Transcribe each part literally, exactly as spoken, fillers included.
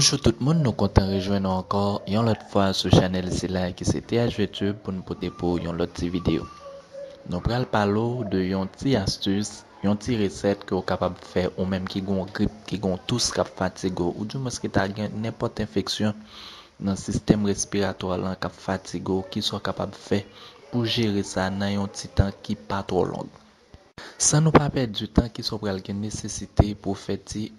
Bonjou tout moun, nou kontan rejwenn nou ankò yon lòt fwa sou chanèl sila ki se T H V Tube pou n pote pou yon lòt ti videyo. Nou pral pale w de yon ti astis, yon ti resèt ke w kapab fè ou menm ki gon grip, ki gon tous k ap fatige w, oudimwens ki ta gen nenpòt enfeksyon nan sistèm respiratwa lan k ap fatige w, kisa w kapab fè pou jere sa nan yon ti tan ki pa twò long. San nou pa pèdi tan, kisa w pral gen nesesite pou w fè ti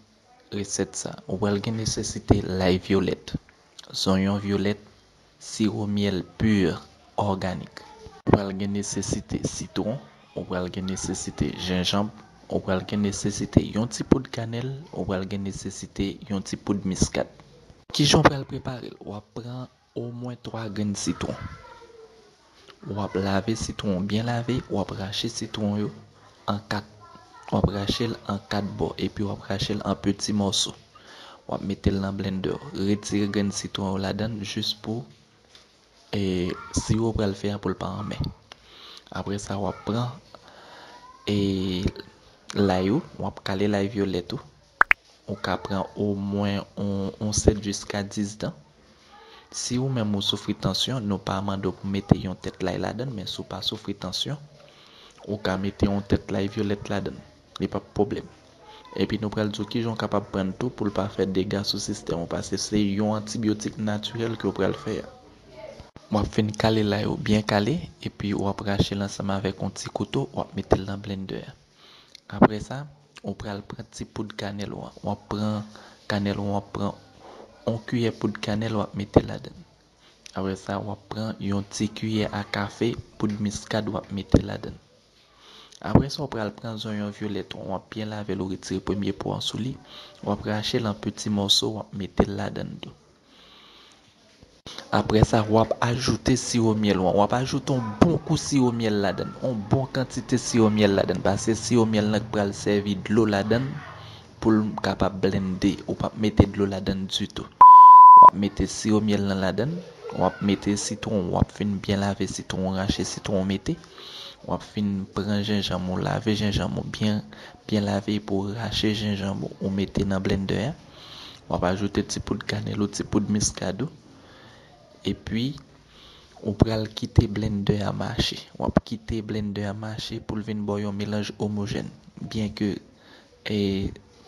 resèt sa? Ou pral gen nesesite lay vyolèt, zonyon vyolèt, siwo myèl pur òganik. Ou pral gen nesesite sitwon, ou pral gen nesesite jenjanm, ou pral gen nesesite yon ti poud kanèl, ou pral gen nesesite yon ti poud miskad. Kijan w pral prepare l? W ap pran omwen twa grenn sitwon. W ap lave sitwon w byen lave, w ap rache sitwon yo an kat. W ap rache l an kat bò, epi w ap rache l an peti mòso. W ap mete l nan blendè. Retire grenn sitwon yo ladan l jis pou, e, siwo w pral fè a pou l pa anmè. Apre sa, w ap pran, e, lay ou, w ap kale lay vyolèt ou. Ou ka pran omwen yon, yon sèt jiska dis dan. Si ou menm ou soufri tansyon, nou pa mande w pou mete yon tèt lay ladan l, men si w pa soufri tansyon, ou ka mete yon tèt lay vyolèt ladan l. Li p ap pwoblèm. Epi nou pral di w kijan w kapab pran l tou pou l pa fè dega sou sistèm ou, paske se yon antibyotik natirèl ke w pral fè a. W ap fin kale lay ou byen kale, epi w ap rache l ansanm avèk yon ti kouto, w ap mete l nan blendè a. Apre sa, ou pral pran ti poud kanèl ou an. W ap pran kanèl ou an, w ap pran yon kiyè poud kanèl, w ap mete ladan l. Apre sa, w ap pran yon ti kiyè a kafe poud miskad, w ap mete ladan l. Apre sa, w pral pran zonyon vyolèt ou an, w ap byen lave l, ou retire premye po an sou li, w ap rache l an peti mòso, w ap mete l ladan l tou. Apre sa, w ap ajoute siwo myèl ou an. W ap ajoute yon bon kou siwo myèl ladan l, yon bon kantite siwo myèl ladan l, paske siwo myèl lan k pral sèvi dlo ladan l pou l kapab blende. Ou p ap mete dlo ladan l ditou. W ap mete siwo myèl lan ladan l, w ap mete sitwon, w ap fin byen lave sitwon, rache sitwon, mete. W ap fin pran jenjanm ou, lave jenjanm ou byen, byen lave, epi w rache jenjanm ou, ou mete nan blendè a. W ap ajoute ti poud kanèl ou, ti poud miskad ou. Epi, ou pral kite blendè a mache. W ap kite blendè a mache pou l vin ba w yon melanj omojèn. Byenke, e,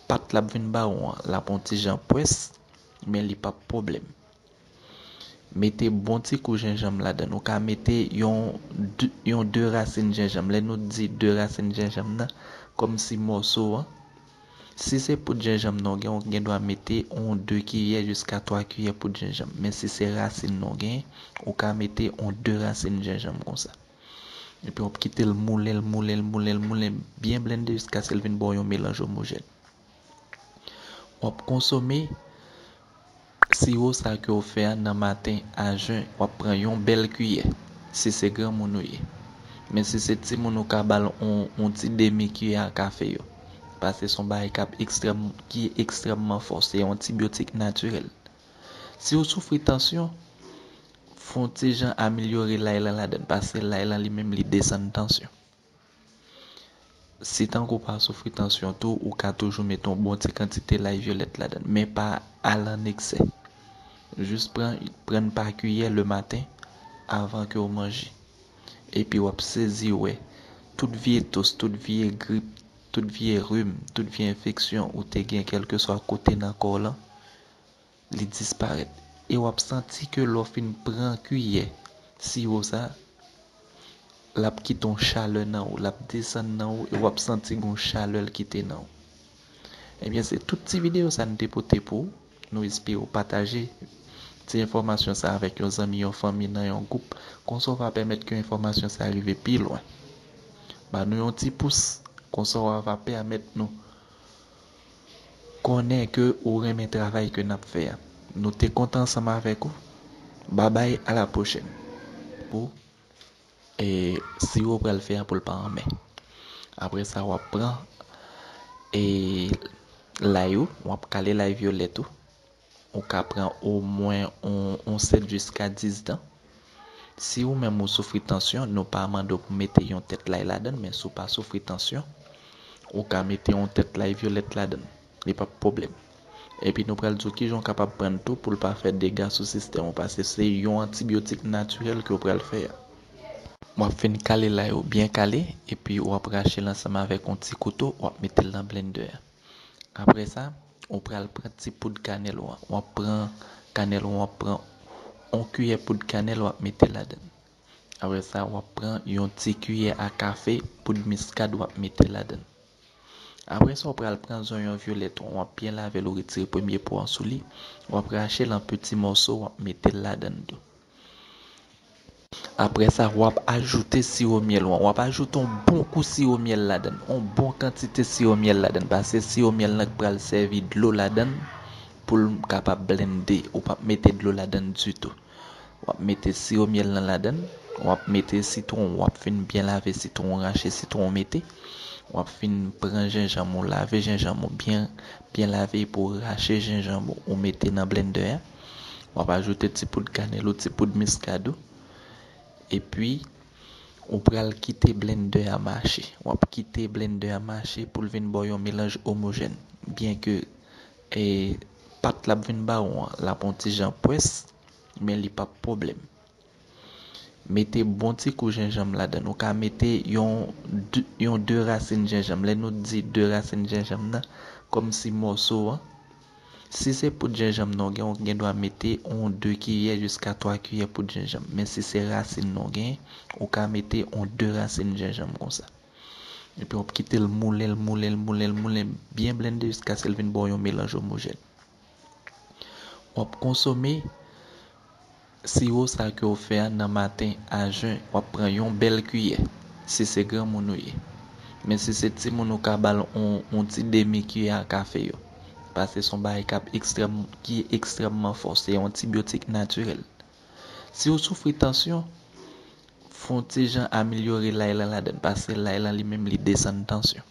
pat l ap vin ba ou an, l ap yon ti jan pwès, men li p ap pwoblèm. Mete bon ti kou jenjanm ladan l. Ou ka mete yon de, yon de rasin jenjanm. Lè nou di de rasin jenjanm nan, kòmsi mòso an, si se poud jenjanm nan w gen, ou gen dwa mete yon de kiyè jiska twa kiyè poud jenjanm. Men si se rasin nan w gen, ou ka mete yon de rasin jenjanm konsa. Epi w ap kite l moulen, l moulen, l moulen, l moulen, byen blende jiskaske l vin ba w yon melanj omojèn. W ap konsome siwo sa ke w fè a nan maten a jen, w ap pran yon bèl kiyè, si se granmoun ou ye. Men si se timoun, ou ka ba l yon, yon ti demi kiyè a kafe yo. Paske se yon bagay k ap ekstrèm, ki ekstrèmman fò. Se yon antibyotik natirèl. Si w soufri tansyon, fè yon ti jan amelyore lay lan ladan l, paske lay lan li menm li desann tansyon. Si tankou w pa soufri tansyon tou, ou ka toujou mete yon bon ti kantite lay vyolèt ladan l, men pa al an eksè. Jis pran, pran pa kiyè lematen avan ke w manje. Epi w ap sezi wè tout vye tous, tout vye grip, tout vye rim, tout vye enfeksyon ou te gen kèlkeswa kote nan kò w lan, li disparèt. E w ap santi ke lè w fin pran kiyè siwo sa, l ap kite yon chalè nan ou, l ap desann nan ou, e w ap santi gon chalè l kite nan ou. Ebyen, se tout ti videyo sa n te pote pou ou. Nou espere w pataje ti enfòmasyon sa avèk yon zanmi, yon fanmi, nan yon gwoup. Konsa w va pèmèt ke enfòmasyon sa rive pi lwen. Ba nou yon ti pous, konsa w va pèmèt nou konnen ke ou renmen travay ke n ap fè a. Nou te kontan ansanm avèk ou. Babay, a la pwochèn. Pou, e, siwo w pral fè a pou l pa anmè. Apre sa, w ap pran, e, lay ou, w ap kale lay vyolèt ou. Ou ka pran omwen yon, yon sèt jiska dis dan. Si ou menm ou soufri tansyon, nou pa mande w pou mete yon tèt lay ladan l, men si w pa soufri tansyon, ou ka mete yon tèt lay vyolèt ladan l. Li p ap pwoblèm. Epi nou pral di w kijan w kapab pran l tou pou l pa fè dega sou sistèm ou, paske se yon antibyotik natirèl ke w pral fè a. W ap fin kale lay ou byen kale, epi w ap rache l ansanm avèk yon ti kouto, w ap mete l nan blendè a. Apre sa, ou pral pran ti poud kanèl ou an. W ap pran kanèl ou an, w ap pran yon kiyè poud kanèl, w ap mete ladan l. Apre sa, w ap pran yon ti kiyè a kafe poud miskad, w ap mete ladan l. Apre sa, w pral pran zonyon vyolèt ou an, w ap byen lave l, ou retire premye po an sou li, w ap rache l an peti mòso, w ap mete l ladan l tou. Apre sa, w ap ajoute siwo myèl ou an. W ap ajoute yon bon kou siwo myèl ladan l, yon bon kantite siwo myèl ladan l, paske siwo myèl lan k pral sèvi dlo ladan l pou l kapab blende. Ou p ap mete dlo ladan l ditou. W ap mete siwo myèl lan ladan l, w ap mete sitwon, w ap fin byen lave sitwon, rache sitwon mete. W ap fin pran jenjanm ou, lave jenjanm ou byen, byen lave epi w rache jenjanm ou, ou mete nan blendè a. W ap ajoute ti poud kanèl ou, ti poud miskad ou. Epi, ou pral kite blendè a mache. W ap kite blendè a mache pou l vin ba w yon melanj omojèn. Byenke, e, pat l ap vin ba ou an, l ap yon ti jan pwès, men li p ap pwoblèm. Mete bon ti kou jenjanm ladan l. Ou ka mete yon de, yon de rasin jenjanm. Lè nou di de rasin jenjanm nan, kòmsi mòso an, si se poud jenjanm nan w gen, ou gen dwa mete yon de kiyè jiska twa kiyè poud jenjanm. Men si se rasin nan w gen, ou ka mete yon de rasin jenjanm konsa. Epi w ap kite l moulen, l moulen, l moulen, l moulen, byen blende jiskaske l vin ba w yon melanj omojèn. W ap konsome siwo sa ke w fè a nan maten a jen. W ap pran yon bèl kiyè, si se granmoun ou ye. Men si se timoun, ou ka ba l on, on ti demi kiyè a kafe yo. Paske se yon bagay k ap ekstrèm, ki ekstrèmman fò. Se yon antibyotik natirèl. Si w soufri tansyon, fè yon ti jan amelyore lay lan ladan l, paske lay lan li menm li desann tansyon.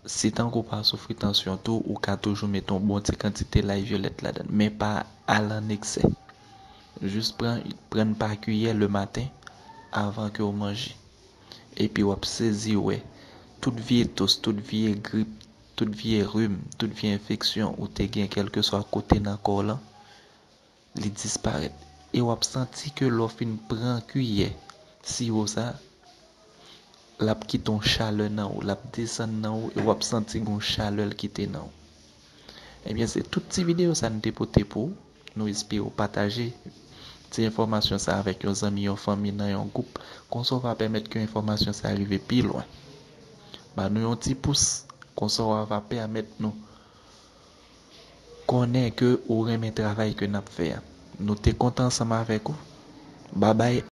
Si tankou w pa soufri tansyon tou, ou ka toujou mete yon bon ti kantite lay vyolèt ladan l, men pa al an eksè. Jis pran, pran l pa kiyè lematen avan ke w manje. Epi w ap sezi wè tout vye tous, tout vye grip, tout vye rim, tout vye enfeksyon ou te gen kèlkeswa kote nan kò w lan, li disparèt. E w ap santi ke lè w fin pran kiyè siwo sa, l ap kite yon chalè nan ou, l ap desann nan ou, e w ap santi gen yon chalè l kite nan ou. Ebyen, se tout ti videyo sa n te pote pou ou. Nou espere w pataje ti enfòmasyon sa avèk yon zanmi, yon fanmi, nan yon gwoup. Konsa w va pèmèt ke enfòmasyon sa rive pi lwen. Ba nou yon ti pous, konsa w va pèmèt nou konnen ke ou renmen travay ke n ap fè a. Nou te kontan ansanm avèk ou. Babay.